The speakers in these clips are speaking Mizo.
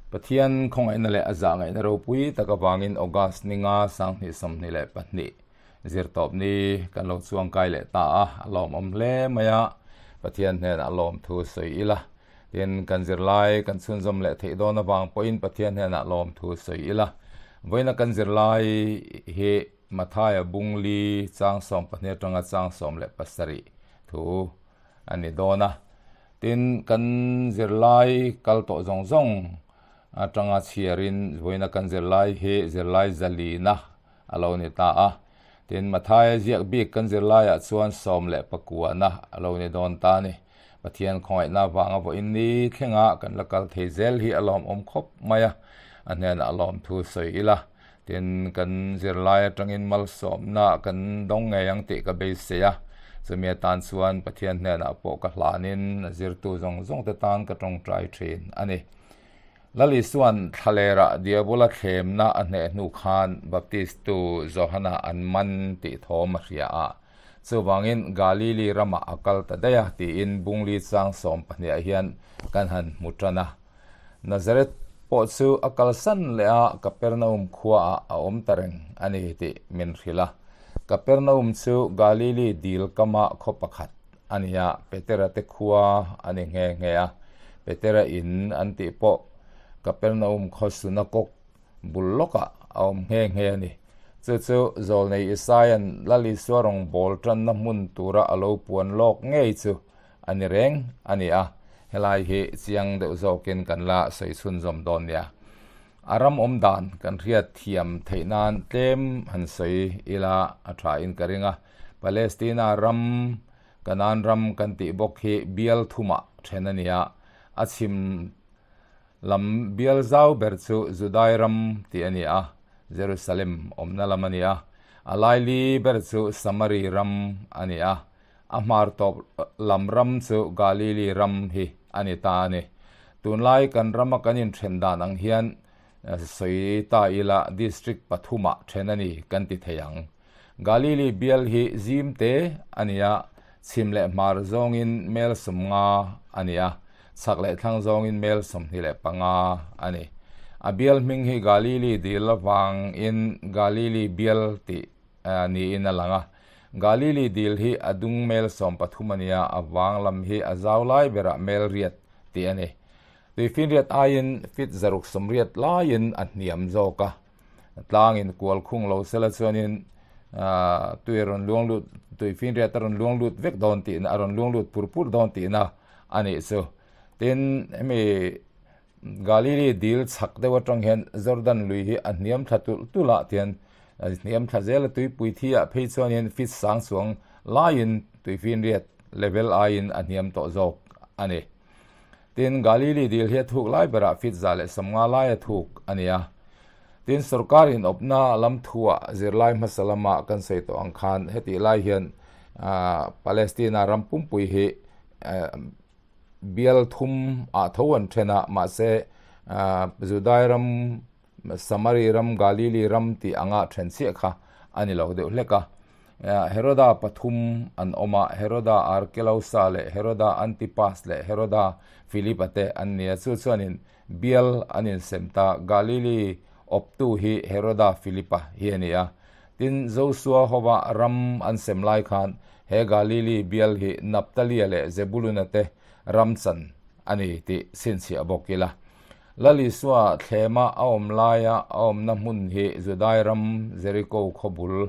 Pathian khawngaihna leh a zahngaihna ropui tak avangin August ninga 2022 zirtawp ni kan lo chuangkai leh ta a, a lawmawm hle mai a, Pathian hnenah lawmthu sawi ila. Tin, kan zirlai kan chhunzawm leh theih dawn avang pawhin Pathian hnenah lawmthu sawi ila. Vawiina kan zirlai hi Mathaia bungli chang 12 atanga chang 17 thu a ni dawn a. Tin, kan zirlai kal tawh zawng zawng atanga chhiarin vawiina kan zirlai hi zirlai zalina a lo ni ta a. Tin, Mathaia ziak bik kan zirlaiah chuan 19na a lo ni dawn ta a ni. Pathian khawngaihna avanga vawiin ni thlenga kan la kal thei zel hi a lawmawm khawp mai a, a hnenah lawmthu sawi ila. Tin, kan zirlai atangin malsawmna kan dawng ngei ang tih ka beisei a, chumi atan chuan Pathian hnenah pawh ka hlanin a zirtu zawng zawng te tan ka tawngtai thin a ni. Lal Isua'n thlalera Diabola thlemna a hneh hnu khan Baptistu Johana an man tih thawm a hria a, chuvangin Galili ramah a kal ta daih a tiin bungli chang 12 ah hian kan han hmu tan a. Nazareth pawh chu a kalsan leh a, Kapernaum khuaah a awm ta reng a ni tih min hrilh a. Kapernaum chu Galili dil kama khaw pakhat a ni a, Petera te khua a ni nghe nghe a. Petera in an tih pawh Kapernaum khaw sunakok bul lawkah a awm nghe nghe a ni. Chu chu Zawlnei Isaia'n Lal Isua rawngbâwl ṭanna hmun tura a lo puan lâwk ngei chu a ni reng a ni a, helai hi chiang deuh zawkin kan la sawi chhunzawm dawn nia. A ram awm dan kan hriat thiam theih nan tlem han sawi ila a tha in ka ring a, Palestina ram, Kanaan ram kan tih bawk hi bial thumah then a ni a, a chhim lam bial zau ber chu Judai ram tih a ni a, Jerusalem awmna lam a ni a, a laili ber chu Samari ram a ni a, A hmar tawp lam ram chu Galili ram hi a ni ta a ni. Tunlai kan rama kan inthen dan ang hian sawi ta ila district pathumah then a ni kan ti thei ang. Galili bial hi zim te a ni a, chhim leh hmar zawngin mel 50 a ni a, chhak leh thlang zawngin mel 25 a ni. A bial hming hi Galili dil avangin Galili bial tih niin a lang a. Galili dil hi a dung mel 13 a nia, a vang lam hi a zau lai berah mel riat tih a ni. Tuifinriat aiin fit 680 laiin a hniam zawk a, tlangin kual khung lo sela chuanin tui a rawn luang lut, tuifinriat a rawn luang lut vek dawn tihna, a rawn luang lut pur pur dawn tihna a nih chu. Tin, hemi Galili dil chhak deuh atang hian Jordan lui hi a hniam thla tulh tulh a tian hniam thla zel a tuipui thi ah phei chuanin fit sang chuang laiin tuifinriat level aiin a hniam tawh zawk a ni. Tin, Galili dil hi a thuk lai berah fit 150 lai a thuk a ni a. Tin, sorkar inawpna lam thuah zirlai hmasa lama kan sawi tawh ang khan hetih lai hian Palestina ram pumpui hi bial thum ah tho an then a, mahse Judai ram, Samari ram, Galili ram tih anga then chiah kha a ni lo deuh hlek a. Heroda pathum an awm a, Heroda Arkelausa leh Heroda Antipas leh Heroda Philipa te an ni a, chu chuanin bial an insem ta. Galili awptu hi Heroda Philipa hi a ni a. Tin, Josua hova ram an sem lai khan he Galili bial hi Naptalia leh Zebuluna te ram chan a ni tih chhinchhiah bawk ila. Lal Isua thlema a awm laia a awmna hmun hi Judai ram Jeriko khaw bul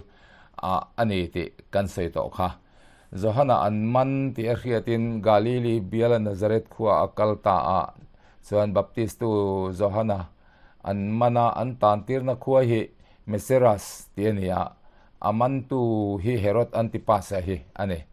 ah a ni tih kan sawi tawh kha. Johana an man tih a hriatin Galili biala Nazareth khua a kal ta a, chuan Baptistu Johana An mana an tantirna khua hi Meseras tih a ni a, a mantu hi Herod Antipas-a hi a ni.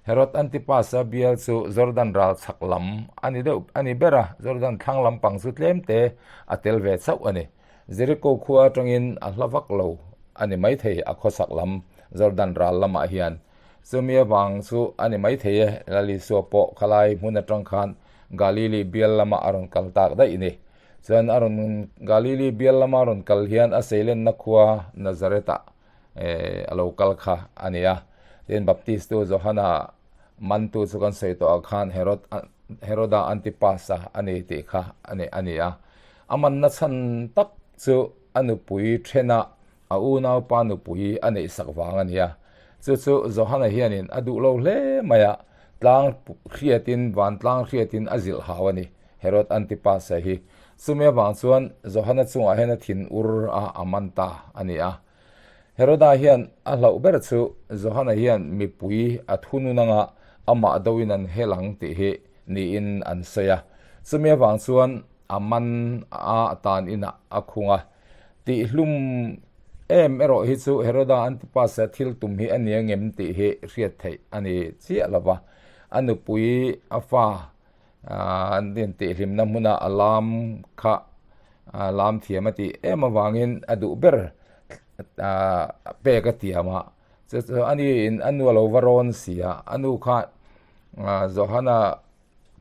Herod Antipas-a bial chu Jordan ral chhak lam a ni deuh a ni ber a, Jordan thlang lampang chu tlemte a tel ve chauh a ni. Jericho khua atangin a hla vak lo a ni maithei a khawchhak lam Jordan ral lamah hian. Chumi avang chu a ni maithei e, Lal Isua pawh khalai hmun atang khan Galili bial lamah a rawn kal tak daih ni. Chuan a rawn Galili bial lama rawn kal hian a seilenna khua Nazareth-ah a lo kal kha a ni a. Tin, Baptistu Johana mantu chu kan sawi tawh ah khan Herod Heroda Antipas-a a ni tih kha a ni a ni a. A manna chhan tak chu a nupui thena a unaupa nupui a neihsak vang a ni a. Chu chu Johana hianin a duh lo hle mai a, tlang hriatin vantlang hriatin a zilh hau a ni, Herod Antipas-a hi. Chumi avang chuan Johana chungah hian a thin ur a, a man ta a ni a. Heroda hian a hlauh ber chu Johana hian mipui a thunun anga amah doin an hel ang tih hi niin an sawi a. Chumi avang chuan a man a tan inah a khung a. Tihhlum em erawh hi chu Heroda Antipas-a thil tum hi a ni angem tih hi hriat theih a ni chiah lo va. A nupui a fa an intihhlimna hmuna a lam kha lam thiam a tih em avangin a duh ber pek a tiam a. Chu chu a niin a nu a lo va rawn si a, a nu kha Johana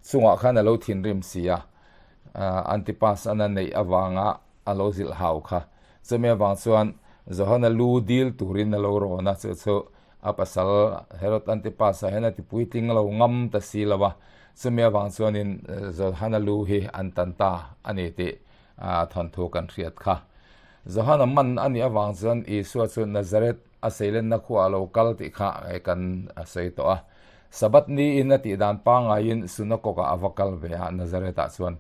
chungah khan a lo thinrim si a, Antipas an a neih avanga a lo zilh hau kha. Chumi avang chuan Johana lu dil turin a lo rawn a, chu chu a pasal Herod Antipas-a hian a ti puitling lo ngam ta si lo a, chumi avang chuanin Johana lu hi an tan ta a ni tih thawnthu kan hriat kha. Johana man a nih avang chuan Isua chu Nazareth a seilenna khuaah a lo kal tih kha kan sawi tawh a. Sabbath niin a tih dan pangaiin Sunakawkah a va kal ve a, Nazareth-ah chuan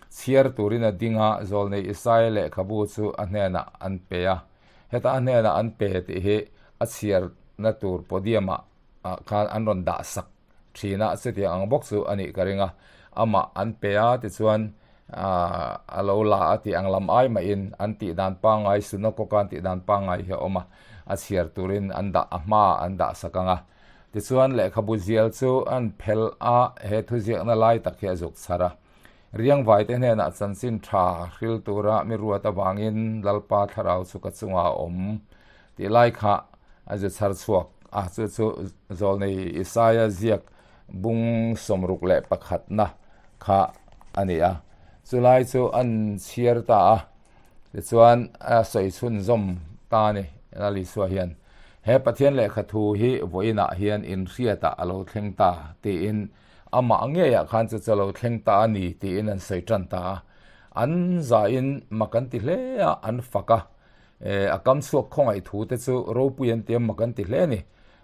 chhiar turin a ding a, Zawlnei Isaia lehkhabu chu a hnenah an pe a. Heta a hnenah an pe tih hi a chhiarna tur podium-ah khan an rawn dah sak thin a, chutiang ang bawk chu a nih ka ring a. Amah an pe a tichuan a lo la a tih ang lam ai mahin an tih dan pangngai Sunakoka an tih dan pangngai hi a awm a, a chhiar turin an dah a hmaah an dah sak ang a. Tichuan lehkhabu zial chu an phelh a, he thuziakna lai tak hi a zuk chhar a. Riangvaite hnenah chanchin tha hril tura mi ruat avangin Lalpa thlarau chu ka chungah a awm tih lai kha a zu chhar chhuak a, chu chu Zawlnei Isaia ziak bung 61na kha a ni a. Chulai chu an chhiar ta a, tichuan a sawi chhunzawm ta a ni Lal Isua hian, He Pathian lehkha thu hi vawiinah hian inhriatah a lo thleng ta tiin Amah ngeiah khan chu chu lo thleng ta a ni tiin an sawi tan ta a. An zahin mak an ti hle a, an fak a. A kam chhuak khawngaih thu te chu ropui an ti a, mak an ti hle a ni.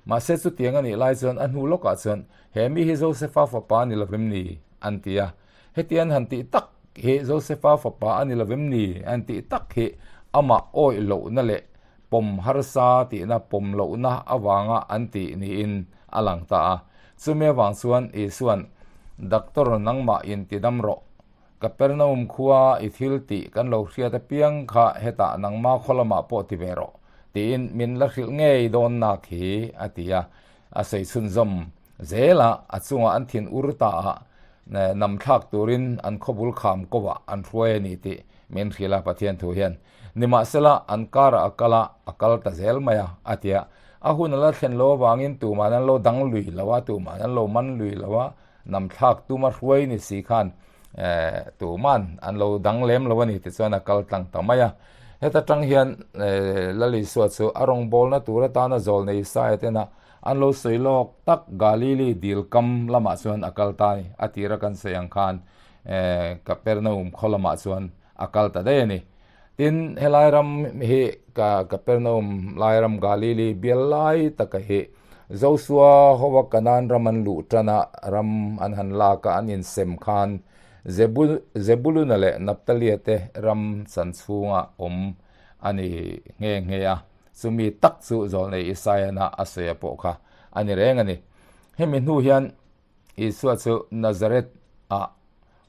Mahse chutiang a nih lai chuan a hnu lawkah chuan he mi hi Josefa fapa a ni lovem ni? an ti a. Heti an han tih tak hi Josefa fapa a ni lovem ni? an tih tak hi amah awih lohna leh pawm harsa tihna pawm lohna avanga an tih niin a lang ta a. Chumi avang chuan Isua'n, Doctor nangmah intidam rawh. Kapernaum khua i thil tih kan lo hriat apiang kha hetah nangma khaw lamah pawh ti ve rawh, tiin min la hrilh ngei dawn nak hi, a ti a. A sawi chhunzawm zel a, a chungah an thin ur ta a, nam thlak turin an khawbul kham kovah an hruai a ni tih min hrilh a Pathian thu hian. Nimahsela, an karah a kal a, a kal ta zel mai a, a ti a. A hun a la thlen lo avangin tuman an lo dang lui lo a, tuman an lo man lui lo a, nam thlak tuma hruai ni si khan tuman an lo dang lem lo a ni tichuan a kal tlang ta mai a. Heta tang hian Lal Isua chu a rawngbawlna tur atana zawl nei Isaia tena an lo sawi lawk tak Galili dil kam lamah chuan a kal ta a ni. A tira kan sawi ang khan Kapernaum khaw lamah chuan a kal ta daih a ni. Tin, helai ram hi ka Kapernaum lai ram Galili bial lai taka hi Josua hoa Kanaan ram an luh tan a, ram an han lak a, an insem khan Zebuluna leh Naptalia te ram chan chhunga awm a ni nghe nghe a. Chumi tak chu Zawlnei Isaiah-na a sawi a pawh kha a ni reng a ni. Hemi hnu hian Isua chu Nazareth-ah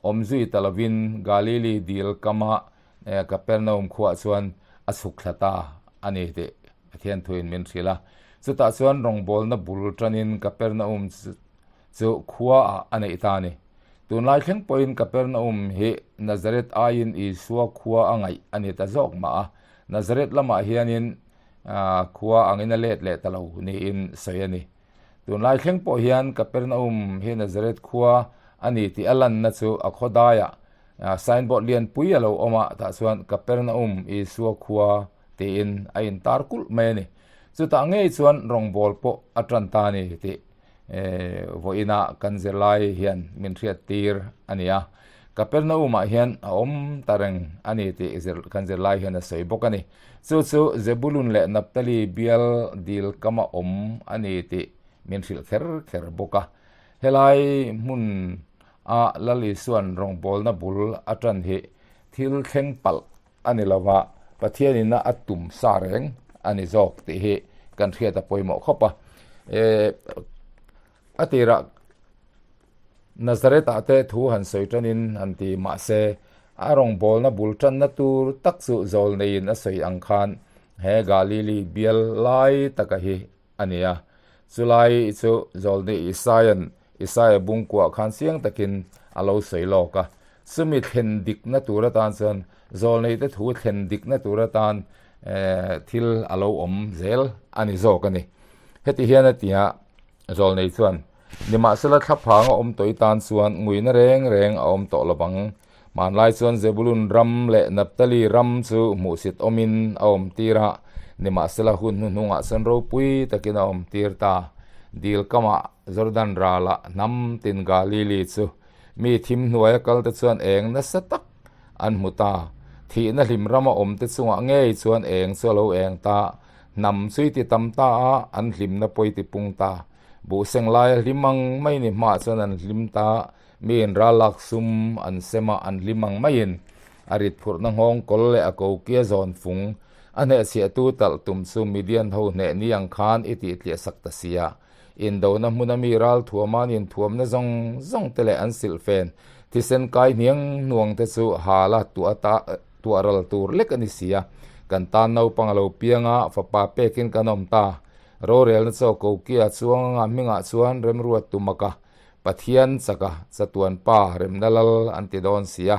awm zui ta lovin Galili dil kama Kapernaum khuaah chuan a chhuk thla ta a ni tih Pathian thuin min hrilh a. Chutah chuan rawngbawlna bul tanin Kapernaum chu khuaah a neih ta a ni. Tunlai thleng pawhin Kapernaum hi Nazareth aiin Isua khua a ngaih a ni ta zawk mah a. Nazareth lamah hianin khua angin a let leh ta lo niin sawi a ni. Tunlai thleng pawh hian Kapernaum hi Nazareth khua a ni tih a lanna chu a khaw daiah signboard lianpui a lo awm a, tah chuan Kapernaum Isua khua tiin a intar kulh mai a ni. Chutah ngei chuan rawngbâwl pawh a ṭan ta a ni tih vawiinah kan zirlai hian min hriattir a ni a. Kapernaum-ah hian a awm ta reng a ni tih zir kan zirlai hian a sawi bawk a ni. Chu chu Zebulun leh Naphtali bial dil kama awm a ni tih min hrilh kher kher bawk a. Helai hmun a Lal Isua'n rawngbawlna bul a tan hi thil thleng palh a ni lo va, Pathianin a tum sa reng a ni zawk tih hi kan hriat a pawimawh khawp a. A tirah Nazareth-ah te thu han sawi tanin han ti mahse, a rawngbawlna bul tanna tur tak chu zawl neiin a sawi ang khan he Galili bial lai taka hi a ni a. Chulai chu zawlni Isaia'n Isaia bungkuah khan chiang takin a lo sawi lawk a. Chumi thlen dikna tur atan chuan zawlneite thu thlen dikna tur atan thil a lo awm zel a ni zawk a ni. Heti hian a ti a. Zawlnei chuan, Nimahsela thlaphang a awm tawh i tan chuan nguina reng reng a awm tawh lo vang. Hmanlai chuan Zebulun ram leh Naphtali ram chu hmuhsit awmin a awm tir a, nimahsela hun hnuhnungah chuan ropui takin a awm tir ta. Dil kamah Jordan ralah hnam tin Galili chu mi thim hnuaia kalte chuan eng nasa tak an hmu ta. Thihna hlim rama awmte chungah ngei chuan eng chu a lo eng ta. Hnam chu i ti tam ta a, an hlimna pawh i ti pung ta. Buhseng laia hlim ang maiin i hmaah chuan an hlim ta, miin ral lak sum an sem a, an hlim ang maiin. A rit phurhna nghawng kawl leh a kokia zawn fung, a hnehchhiahtu talh tum chu Midian ho hneh ni ang khan i tihtliah sak ta sia. Indona hmuna mi ral thuama an inthuamna zawng zawng te leh an silhfen thisen kai hniang hnuang te chu hala tuah ta tuah ral tur lek a ni si a. Kan tan naupang a lo piang a, fapa pekin kan awm ta. Rorelna chaw kokia chuang anga hmingah chuan remruat tumak a, Pathian chaka chatuan pa remna lal an ti dawn si a.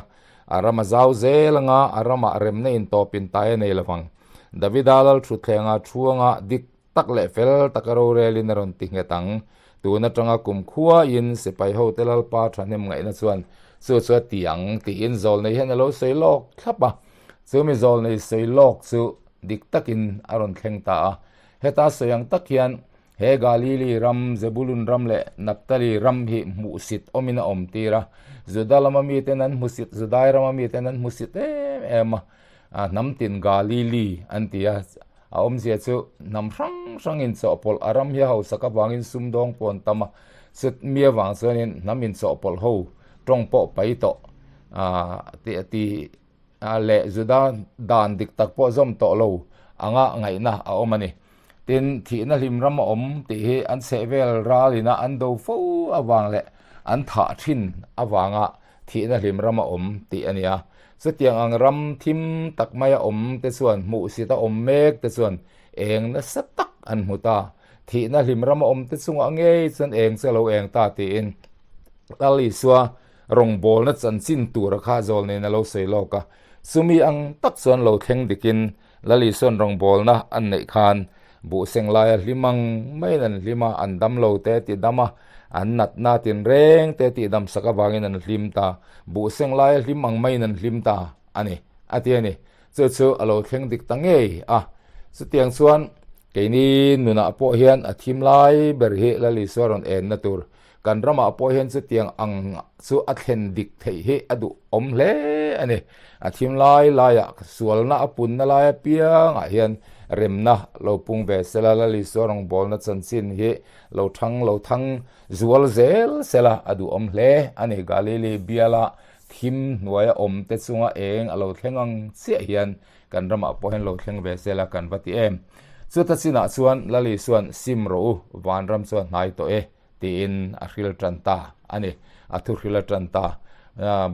A ram a zau zel anga a ramah remna intawpin tai a nei lovang. Davida lal thutthlengah thu anga dik tak leh fel taka rorelin a rawn ti nghet ang. Tun atanga kum khuain sipai hote Lalpa thahnem ngaihna chuan chu chu a ti ang tiin zawlnei hian a lo sawi lawk thlap a. Chu mi zawlnei sawi lawk chu dik takin a rawn thleng ta a. Heta sawi ang tak hian he Galili ram, Zebulun ram leh Naphtali ram hi hmuhsit awmin a awm tir a. Juda lama miten an hmusit, Judai rama miten an hmusit em em a. Hnam tin Galili an ti a, a awmzia chu hnam hrang hrangin chawhpawlh a ram hi a hausak avangin sumdawng pawh an tam a, chut mi avang chuanin hnam inchawhpawlh ho tawng pawh pai tawh tih a ti leh Juda dan dik tak pawh zawm tawh lo anga ngaihna a awm a ni. Tin, thihna hlim ram a awm tih hi an chhehvel ralina an do fo avang leh an thah thin avanga Thihna hlim ram a awm tih a nia. Chutiang ang ram thim tak maia awm te chuan hmuhsit a awm mek te chuan eng nasa tak an hmu ta. Thihna hlim ram a awm te chungah ngei chuan eng chu a lo eng ta tiin Lal Isua rawngbawlna chanchin tura kha zawl nen a lo sawi lawk a. Chumi ang tak chuan lo thleng dikin Lal Isua'n rawngbawlna an neih khan buhseng laia hlim ang maiin an hlim a, an dam lo te ti dam a, an natna tinreng te tih dam sak avangin an hlim ta, buhseng laia hlim ang maiin an hlim ta a ni, a ti a ni. Chu chu a lo thleng dik ta ngei a. Chutiang chuan keini nunah pawh hian a thim lai ber hi Lal Isua rawn enna tur Kan ramah pawh hian chutiang ang chu a thlen dik theih hi a duhawm hle a ni. A thim lai laiah sualna a punna lai apiangah hian remna lo pung ve sela, Lal Isua rawngbawlna chanchin hi lo thang lo thang zual zel sela a duhawm hle a ni. Galili biala thim hnuaia awmte chunga eng a lo thleng ang chiah hian kan ramah pawh hian lo thleng ve sela kan va ti em. Chuta chinah chuan Lal Isua'n sim rawh u, vanram chu a hnai tawh e. Tiin a hril tan ta a ni. A thu hril a tan ta.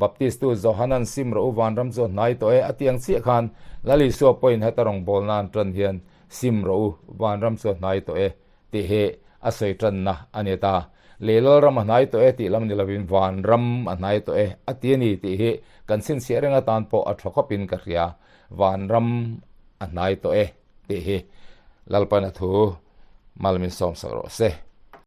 Baptistu Johanan sim rawh u vanram chu a hnai tawh e a ti ang chiah khan Lal Isua pawhin heta rawngbâwl nan tan hian sim rawh u vanram chu a hnai tawh e tih hi a sawi tanna a ni ta. Lei Lalram a hnai tawh e tih lam ni lovin vanram a hnai tawh e a ti a ni tih hi kan chhinchhiah reng atan pawh a tha khawpin ka hria. Vanram a hnai tawh e tih hi Lalpana thu mal min sawmsak rawh se.